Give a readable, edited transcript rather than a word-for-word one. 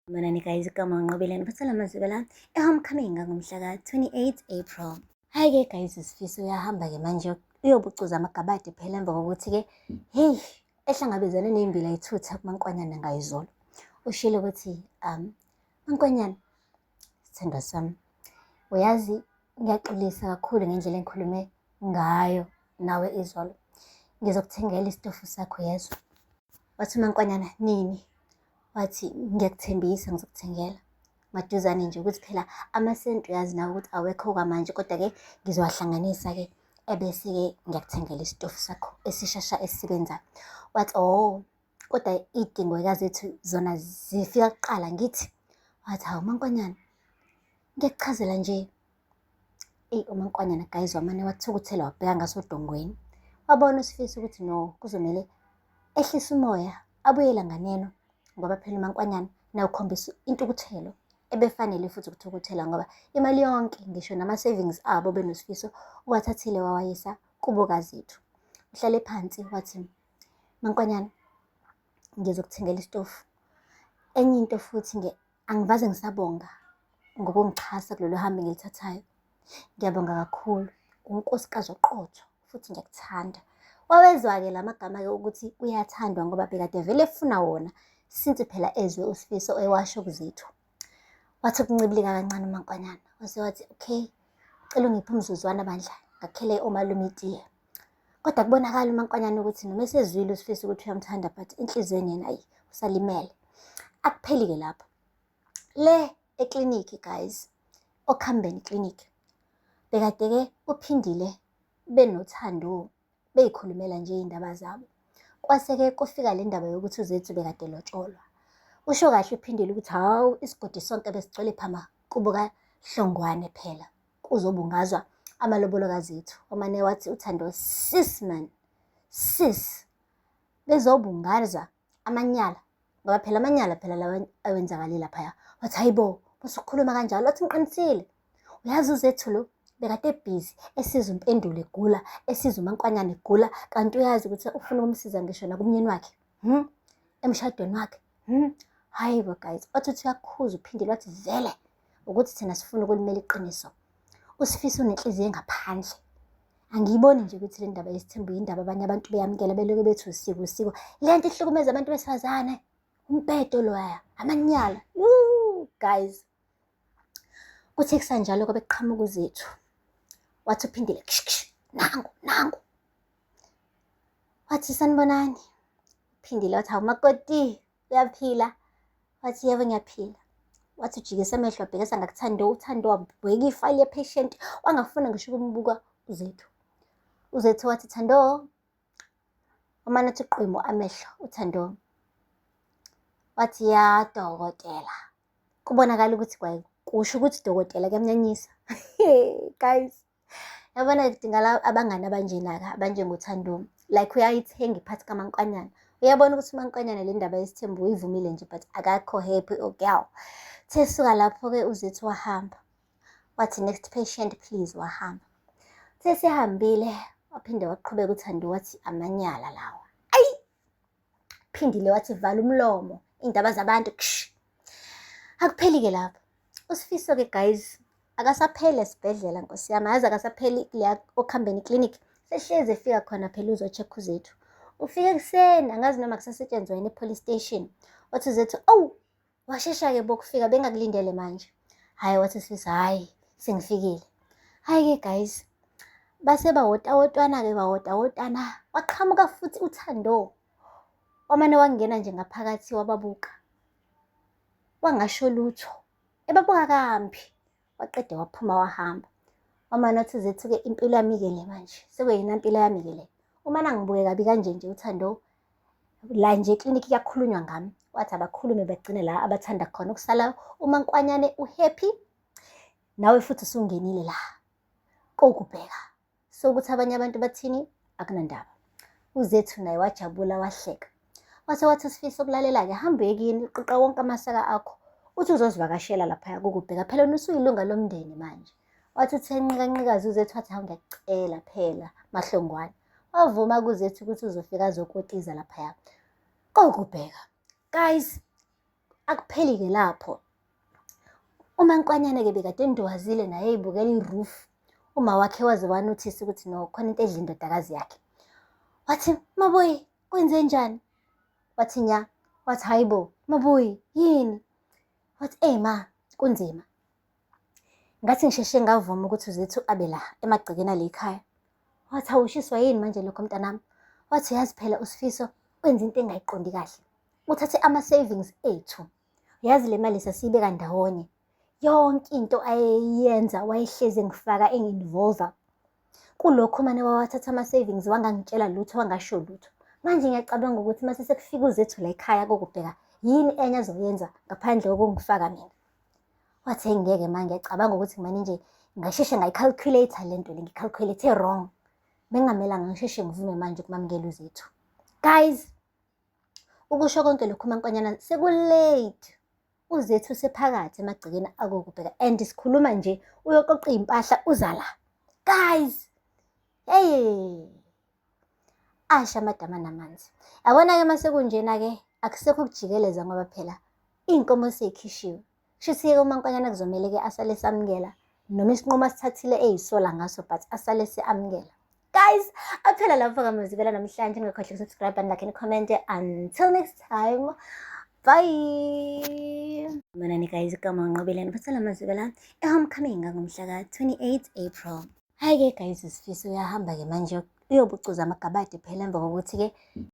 Sanibonani guys, igama uNqobeleni Phathela Mazibe la e-homecoming ngomhla ka-28 April. Hhayi-ke guys, uSifiso uyahamba-ke manje uyobucuza amagabade phela emva kokuthi-ke heyi ehlangabezane ney'mbila ithutha kuMankwanyana ngayizolo. Ushilo ukuthi Mankwanyana, sithandwa sami, uyazi ngiyaxolisa kakhulu ngendlela engikhulume ngayo nawe izolo. Ngizokuthengela isitofu sakho yezwa. Wathi uMankwanyana, nini? Wathi ngiyakuthembisa ngizokuthengela maduzane nje ukuthi phela amasenti uyazi nawe ukuthi awekho kwamanje kodwa-ke ngizowahlanganisa-ke ebese-ke ngiyakuthengela isitofu sakho esishasha esisebenzayo. Wathi oh, kodwa iy'dingo zethu zona zifika kuqala ngithi. Wathi hawu Mankwanyana, ngiyakuchazela nje. Eyi uMankwanyana guys wamane wathukuthela wabheka ngasodongweni. Wabona uSifiso ukuthi no kuzomele ehlise umoya abuyele nganeno ngoba phela uMankwanyana nawe ukhombisa intukuthelo ebefanele futhi ukuthukuthela ngoba imali yonke ngisho nama-savings abo benoSifiso uwathathile wawayisa kubo kaZethu. Uhlale phansi wathi, Mankwanyana ngizokuthengela isitofu. Enye into futhi angivaze ngisabonga ngokungixhasa kulolu hambo engilithathayo. Ngiyabonga kakhulu unkosikazi oqotho futhi ngiyakuthanda. Wawezwa-ke la magama-ke ukuthi uyathandwa ngoba bekade vele efuna wona since phela ezwe uSifiso ewasho kuZethu. Wathi ukuncibilika kancane uMankwanyana wase wathi okay, cela ungiphe umzuzwana bandla ngakhele omalume itiye. Kodwa kubonakala uMankwanyana ukuthi noma esezwile uSifiso ukuthi uyamthanda but enhliziyweni yena ayi usalimele. Akupheli-ke lapho. Le eklinikhi guys, okhambeni clinic, bekade-ke uPhindile benoThando bey'khulumela nje iy'ndaba zabo. Kwase-ke kufika le ndaba yokuthi uZethu bekade elotsholwa. Usho kahle uPhindile ukuthi hawu isigodi sonke besigcwele phama kubo kaHlongwane phela. Kuzobungazwa amalobolo kaZethu. Wamane wathi uThando sis man, sis bezobungaza amanyala ngoba phela amanyala phela lawa awenzakale laphaya. Wathi hayibo, musukukhuluma kanjalo. Wathi ngiqinisile. Uyazi uZethu lo bekade ebhizi esiza uMpendulo egula, esiza uMankwanyana egula, kanti uyazi ukuthi ufuna ukumsiza ngisho nakumyeni wakhe. Emshadweni wakhe. Hayi bo guys, wathi uthi uyakhuza uphindile wathi vele ukuthi thina sifuna ukulimela iqiniso. USifiso unenhliziyo engaphandle. Angiyiboni nje ukuthi le ndaba yesithembu yindaba abanye abantu beyamukela beloke bethi usiko usiko. Le nto ihlukumeza abantu besifazane. Umbhedo loya, amanyala. Woo, guys. Kuthe kusanjalo kwabe kuqhamuka uZethu. Wathi uphindile ksh ksh nangu nangu. Wathi sanibonani. Uphindile wathi hawu makoti uyaphila. Wathi yebo ngiyaphila. Wathi ujikisa amehlo wabhekisa ngakuThando, uThando wabheka ifayili ye-patient wangafuna ngisho ukumbuka uZethu. UZethu wathi Thando, wamane athi qwimu amehlo uThando. Wathi ya dokotela. Kubonakala ukuthi kwaye kusho ukuthi dokotela kuyamnyanyisa. Guys, yabona kudingala abangani abanjena-ke abanjengoThando. Like uyayithenga iphathi kaMankwanyana. Uyabona ukuthi uMankwanyana le ndaba yesithembu uyivumile nje but akakho happy oh girl. Uthe suka lapho-ke uZethu wahamba. Wathi next patient please wahamba. Uthe sehambile waphinde waqhubeka uThando wathi amanyala lawa. Ayi! Phindile wathi vala umlomo iy'ndaba zabantu ksh. Akupheli-ke lapho. USifiso-ke guys akasapheli esibhedlela nkosi yami, yazi akasapheli kuleya okuhambeni clinic. Sehlezi efika khona phela uzo-check uZethu. Ufike ekuseni angazi noma kusasetshenzwa yini e-police station. Wathi uZethu, awu washesha-ke bo kufika bengakulindele manje. Hhayi wathi Sifiso, hhayi sengifikile. Hhayi-ke guys, base bawotawotwana-ke bawotawotana, waqhamuka futhi uThando. Wamane wangena nje ngaphakathi wababuka. Wangasho lutho, ebabuka kambi. Waqede waphuma wahamba. Wamane wathi Zethu-ke impilo yami-ke le manje, sekuyina mpilo yami-ke le. Uma nangibuke kabi kanje nje uThando, la nje eklinikhi kuyakhulunywa ngami. Wathi abakhulume bagcine la abathanda khona ukusala uMankwanyane u-happy, nawe futhi usungenile la kokubheka. So ukuthi abanye abantu bathini akunandaba. UZethu naye wajabula wahleka. Wase wathi uSifiso ukulalela-ke hamba uye kini uqoqa wonke amasaka akho uthi uzozivakashela laphaya kukubheka phela wena usuyilunga lomndeni manje. Wathi uthe nqikanqikazi uZethu wathi hawu ngiyakucela phela Mahlongwane. Wavuma kuZethu ukuthi uzofika azokotiza laphaya kokubheka. Guys, Akupheli-ke lapho. UMankwanyana-ke bekade endwazile naye eyibukela i-roof. Uma wakhe waze wanothisa ukuthi no khona into edla indodakazi yakhe. Wathi, Mabuyi, kwenze njani? Wathi nya. Wathi hayi bo, Mabuyi, yini? Wathi, eyi ma, kunzima. Ngathi ngisheshe ngavuma ukuthi uZethu abe la emagcekeni ale khaya. Wathi awushiswa yini manje lokho mntanami? Wathi yazi phela uSifiso wenza into engayiqondi kahle. Uthathe ama-savings ethu. Yazi le mali sasiyibeka ndawonye. Yonke into ayeyenza wayehlezi engifaka engi-involve. Kulokhu mane wawathatha ama-savings wangangitshela lutho wangasho lutho. Manje ngiyacabanga ukuthi mase sekufika uZethu la ekhaya kokubheka yini enye azoyenza ngaphandle kokungifaka mina. Wathi ngeke ma ngiyacabanga ukuthi ngimane nje ngasheshe ngayi-calculate le nto le ngi-calculate wrong. Bengingamelanga ngisheshe ngivume manje ukumamukela uZethu. Guys, ukusho konke lokhu uMankonyana seku-late. UZethu usephakathi emagcekeni akokubheka and sikhuluma nje uyoqoqa iy'mpahla uza la. Guys, hey! Asha amadama namanzi. Yabona-ke uma sekunjena-ke akusekho ukujikeleza ngoba phela iy'nkomo sey'khishiwe. Kushuthi-ke uMankonyana kuzomele-ke asale samukela noma isinqumo asithathile eyisola ngaso but asale se-amukela. Guys, aphela lapho kamazibela namhlanje ningakhohlwa ukusubscribe and like and comment. Until next time. Bye. Bonani guys, igama uNqobeleni phathela amazibela e-homecoming ngomhla ka-28 April. Hhayi-ke guys, uSifiso uyahamba-ke manje uyobucuza amagabade phela emva kokuthi-ke